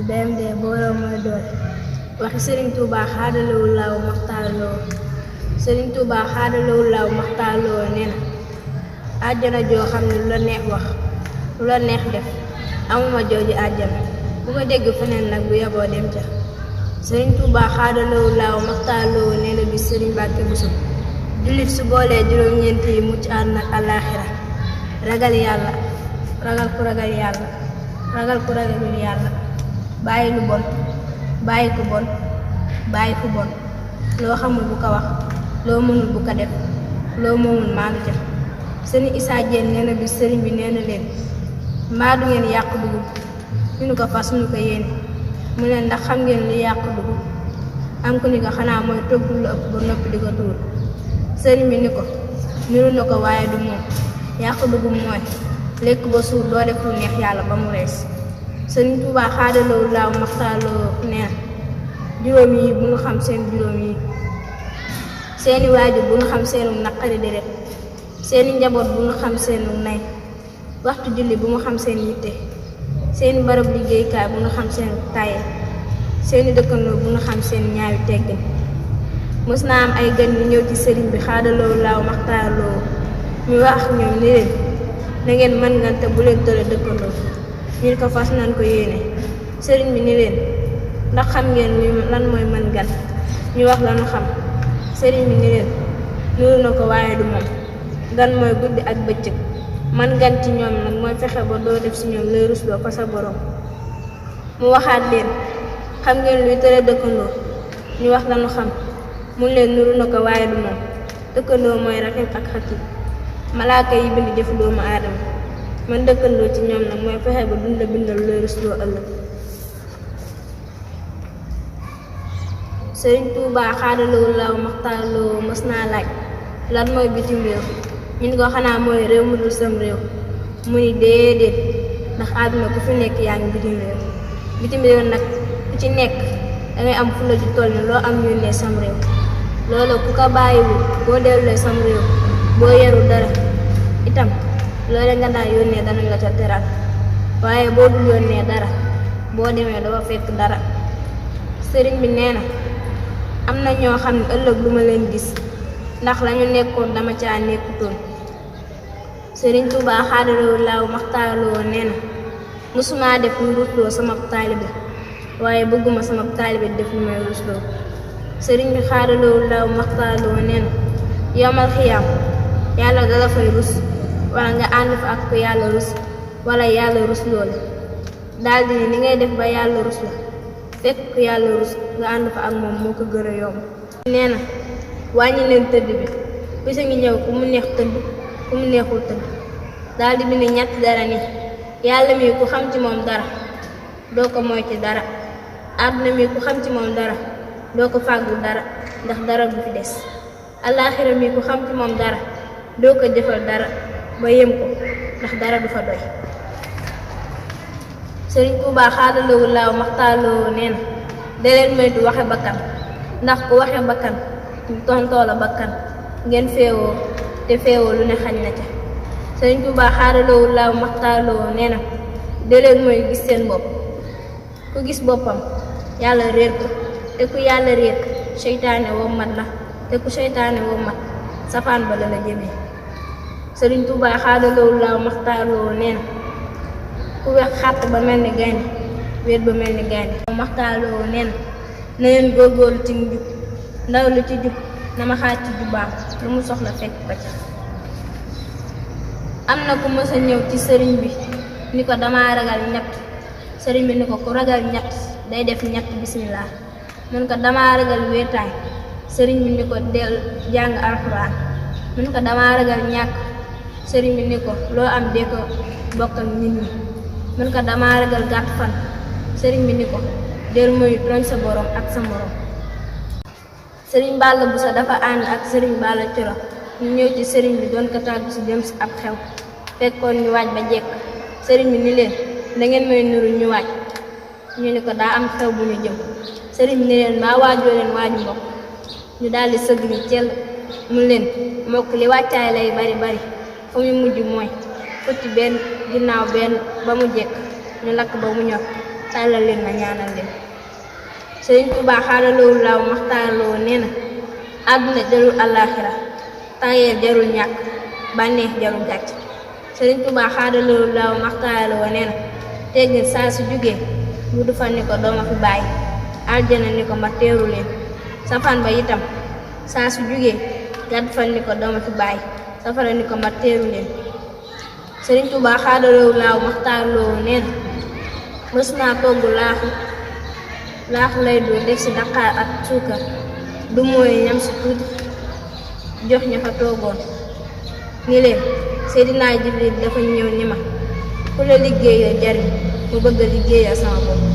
BMD booloo mooy doole waxi Sëriñ Tuubaa xaadalawul laaw maxtaarloo Sëriñ Tuubaa xaadalawul laaw maxtaarloo nee na àjjana joo xam ne lu la neex wax lu la neex def amuma jooju àjjana bu ko dégg feneen nag bu yeboo dem ca Sëriñ Tuubaa xaadalawul laaw maxtaarloo nee na bi Sëriñ Mbàkke Buso jullit su boolee juróom-ñeent yi mucc àddina ak àllaaxira ragal yàlla ragal ku ragal yàlla ragal ku ragalul yàlla bàyyi lu bon bàyyi ku bon bàyyi ku bon loo xamul bu ko wax loo mënul bu ko def loo moomul maandu ca Sëriñ Isaa Jeen nee na bi sëriñ bi nee na leen mbaa du ngeen yàq dugub ñu nu ko fas ñu ko yéene mu ne ndax xam ngeen lu yàq dugub am ku ni ko xanaa mooy togg lu ëpp ba noppi di ko tuur sëriñ bi ni ko niru na ko waaye du moom yàq dugub mooy lekk ba suur doo def lu neex yàlla ba mu rees Sëriñ Tuubaa xaadalawul laaw maxtaarloo nee na juróom yi bu nu xam seen juróom yi seeni waajur bu nu xam seenum naqari deret seeni njaboot bu nu xam seenum nay waxtu julli bu mu xam seen yitte seeni barab liggéeykaay bu nu xam seen tàyye seeni dëkkandoo bu nu xam seen ñaawi teggin mës naa am ay gan yu ñëw ci sëriñ bi xaadalawul laaw maxtaarloo ñu wax ñoom ni leen na ngeen mën ngan te bu leen tële dëkkandoo ñu ko fas nañ ko yéene sëriñ bi ni leen ndax xam ngeen lan mooy mën gan ñu wax lanu xam sëriñ bi ni leen nuru na ko waaye du moom gan mooy guddi ak bëccëg man gan ci ñoom nag mooy fexe ba doo def ci ñoom lay rusloo fa sa borom mu waxaat leen xam ngeen luy tere dëkkandoo ñu wax lanu xam mun leen nuru na ko waaye du moom dëkkandoo mooy raxim ak xakim malaaka yi bind jëfu doomu aadama man dëkkandoo ci ñoom nag mooy fexe ba dunda bindal looy rusloo ëllëg Sëriñ Tuubaa xaadalawul laaw maxtaarloo mës naa laaj lan mooy bitim réew ñu ni ko xanaa mooy réew mu dul sam réew mu ni déedéet ndax àdduna ku fi nekk yaa ngi bitim réew nag ku ci nekk dangay am fulla ju toll ni loo am yónnee sam réew loolu ku ko bàyyiwul boo dellulee sam réew boo yeru dara itam loole nga daan yónnee danañ la ca teral waaye boo dul yónnee dara boo demee doo fekk dara sëriñ bi nee na am na ñoo xam ne ëllëg lu ma leen gis ndax lañu nekkoon dama caa nekkutoon Sëriñ Tuubaa xaadalawul laaw maxtaarloo nee na mësuma def lu rusloo sama taalibe waaye bëgguma sama taalibe def lu may rusloo sëriñ bi xaadalawul laaw maxtaarloo nee na yomal xiyaam yàlla dala fay rus wala nga ànd fa ak ku yàlla rus wala yàlla rus loolu daldi ni ngay def ba yàlla rus la fekk ku yàlla rus nga ànd fa ak moom moo ko gën a yomb nee na wàññi leen tëdd bi bisa ngi ñëw ku mu neex tëdd ku mu neexul tëdd daldi bi ni ñett dara ni yàlla mi ku xam ci moom dara doo ko moy ci dara àdduna mi ku xam ci moom dara doo ko fàggu dara ndax dara du fi des alaaxira mi ku xam ci moom dara doo ko jëfal dara ba yem ko ndax dara du fa doy Sëriñ Tuubaa xaadalawul laaw maxtaarloo nee na daleen moytu waxe bakkan ndax ku waxe bakkan ñu tontoo la bakkan ngeen féewoo te féewoo lu ne xañ na ca Sëriñ Tuubaa xaadalawul laaw maxtaarloo nee na daleen mooy gis seen bopp ku gis boppam yàlla réer ko te ku yàlla réer seytaane wommat la te ku seytaane wommat safaan ba la jëmee Sëriñ Tuubaa xaadalawul laaw maxtaarloo nee na ku wex xàtt ba mel ni gaynde wéet ba mel ni gaynde maxtaarloo nee na ngeen góorgóorlu ci njub ndaw lu ci jub na ma xaaj ci jubaam lu mu soxla fekk ko ca am na ku mës a ñëw ci sëriñ bi ni ko dama ragal ñett sëriñ bi ni ko ku ragal ñett day def ñett bismillah mun ko dama ragal wéetaay sëriñ bi ni ko del jàng alxuraan mun ko dama ragal ñàkk sëriñ bi ni ko loo am dee ko bokk ak nit ñi mun ko dama ragal gàtt fan sëriñ bi ni ko del mooy tooñ sa borom ak sa morom sëriñ Balla Buso dafa ànd ak sëriñ Balla Coro ñu ñëw ci sëriñ bi doon ko tàggu si jëm si ab xew fekkoon ñu waaj ba jekk sëriñ bi ni leen da ngeen may nuru ñu waaj ñu ni ko daa am xew bu ñu jëm sëriñ bi ni leen maa waajoo leen waaju mbokk ñu daldi sëgg ni cell mu leen mbokk li wàccaay lay bari bari fa mu mujj mooy futti benn ginnaaw benn ba mu jekk ñu lakk ba mu ñor tàllal leen ma ñaanal leen. Sëriñ Tuubaa xaadaloo laaw maxtaarloo nee na àdduna jarul àllaaxira tàyyeel jarul ñàkk bànneex jarul gàcc. Sëriñ Tuubaa xaadaloo laaw maxtaarloo nee na teggin saa su jugee mu du fa ni ko dooma fi bàyyi aljana ni ko ma teeru leen. safaan ba itam saa su jugee gàdd fa ni ko dooma fi bàyyi safara ni ko ma teeru leen. Sëriñ Tuubaa xaadaloo laaw maxtaarloo nee na mës naa togg laaxu lay doo def ci daqaar ak suukar du mooy ñam ci tuuti jox ña fa toogoon ni leen Seydina Jibril dafa ñëw ni ma ku la liggéeyal jariñ mu bëgg a liggéeyal sama bopp.